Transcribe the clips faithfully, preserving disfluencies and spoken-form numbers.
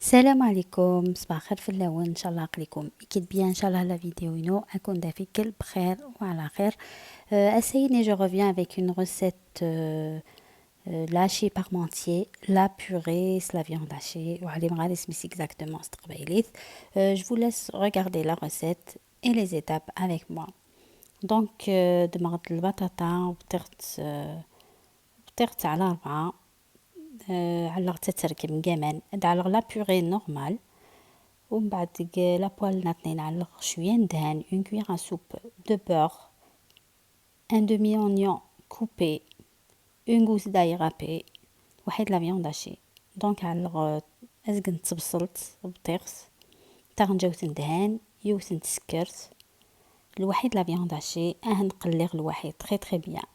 السلام عليكم، صباح الخير في اللون، إن شاء الله عقليكم كي بيان، إن شاء الله la vidéo ينو أكون دافيكل بخير وعلى خير. Euh, أسيني je reviens avec une recette, euh, euh, la hachée parmentier, la purée, la viande hachée, وعلي مغاري سميس exactement استقبايليت. Euh, je vous laisse regarder la recette et les étapes avec moi. Donc, euh, دمغت البطاطا وبطيغت، euh, بطيغت على ربعة. آه، على تتركب كمان. علق la purée normale. ومن بعد ديك la poêle ناتنين علق شوية ندهان، une cuillère à soupe de beurre, un demi oignon coupé, une gousse d'ail râpé, واحد la viande hachée. Donc علق، آه، أزقن تبصلت بطيغت، تاغنجاوت ندهان، يوثن تسكرت، الوحيد la viande hachée، آه نقليغ الوحيد très très bien.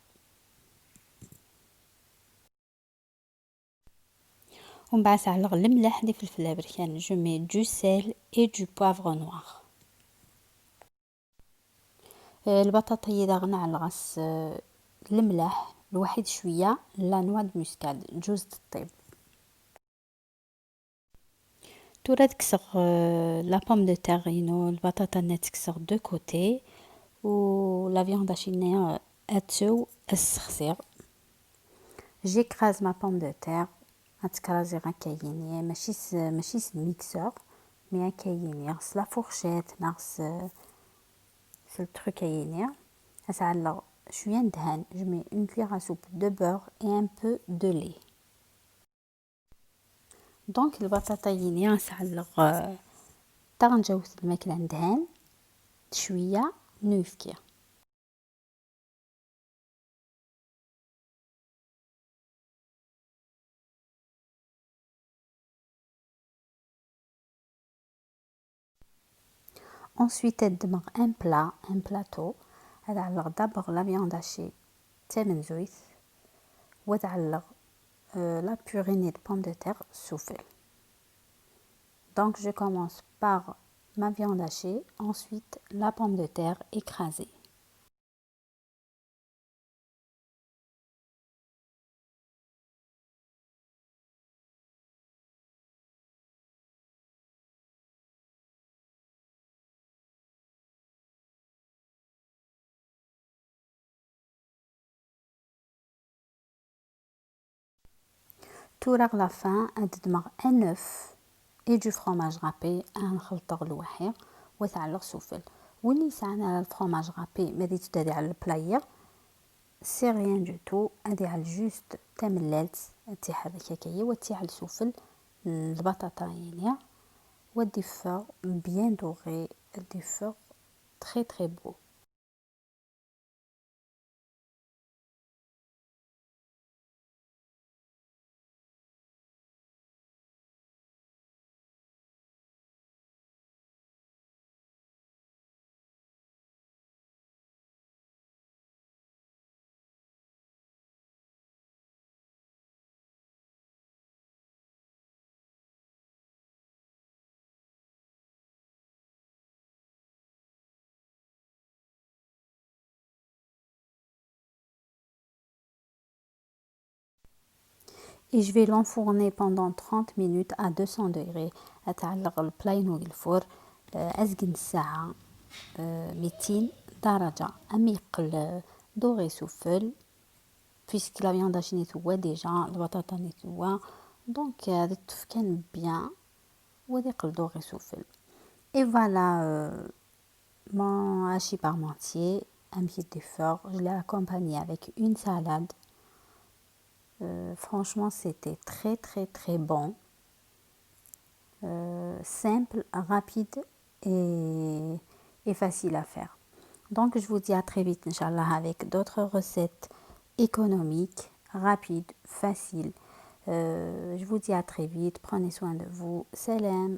ومن بعد علق الملح، دي فلفل أبركان، je mets du sel et du poivre noir. آه، البطاطا يدا غنعلغس، آه، الملح الواحد شوية، la noix de muscade، جوز الطيب. تورا تكسغ، آه، la pomme de terre ينو البطاطا نتكسغ de côté، و la viande hachée، آه، أتو السخسيغ. J'écrase ma pomme de terre. أتكرازي غا كايني، ماشي س-، ماشي س mixeur، mais كايني غس la fourchette، نغس، س le truc كايني. أسعلق شوية ندهان، je mets une cuillère à soupe de beurre et un peu de lait. Donc البطاطا يني أسعلق، آه، تغنجاوث الماكلة ندهان شوية نوفكي. Ensuite, ad ddmeɣ un plat, un plateau. Ad ɛelleɣ d'abord la viande hachée, tamenzuyt. Wa ad ɛelleɣ, euh, la purée de pomme de terre sufell. Donc, je commence par ma viande hachée, ensuite la pomme de terre écrasée. Tura ɣ la fin, ad ddmeɣ un œuf et du fromage râpé, ad nxelṭeɣ lwaḥi, wa ad t-ɛelleɣ sufell. Win yesɛan ara le fromage râpé, ma d-yettdadi ɛla le plat-yi, c'est rien du tout, ad iɛell juste tamellalt, ad tt-iḥerrek akka-yi, wa ad tt-iɛell sufell n lbaṭaṭa-yini, wa ad d-iffeɣ bien doré, ad d-iffeɣ très très beau. Et je vais l'enfourner pendant trente minutes à deux cents degrés. Ad ɛelleɣ le plat-inu deg lfur, euh, azgen n ssaɛa, euh, mitin daraja. Am yeqqel, euh, doré sufell, puisque la viande hachée-nni tewwa déjà, lbaṭaṭa-nni tewwa. Donc, euh, ad t-tefkan bien, wa ad yeqqel doré sufell. Et voilà, euh, mon hachis parmentier, amek i d-iffeɣ, je l'ai accompagné avec une salade. Euh, franchement, c'était très, très, très bon. Euh, simple, rapide et, et facile à faire. Donc, je vous dis à très vite, Inch'Allah, avec d'autres recettes économiques, rapides, faciles. Euh, je vous dis à très vite. Prenez soin de vous. Salam.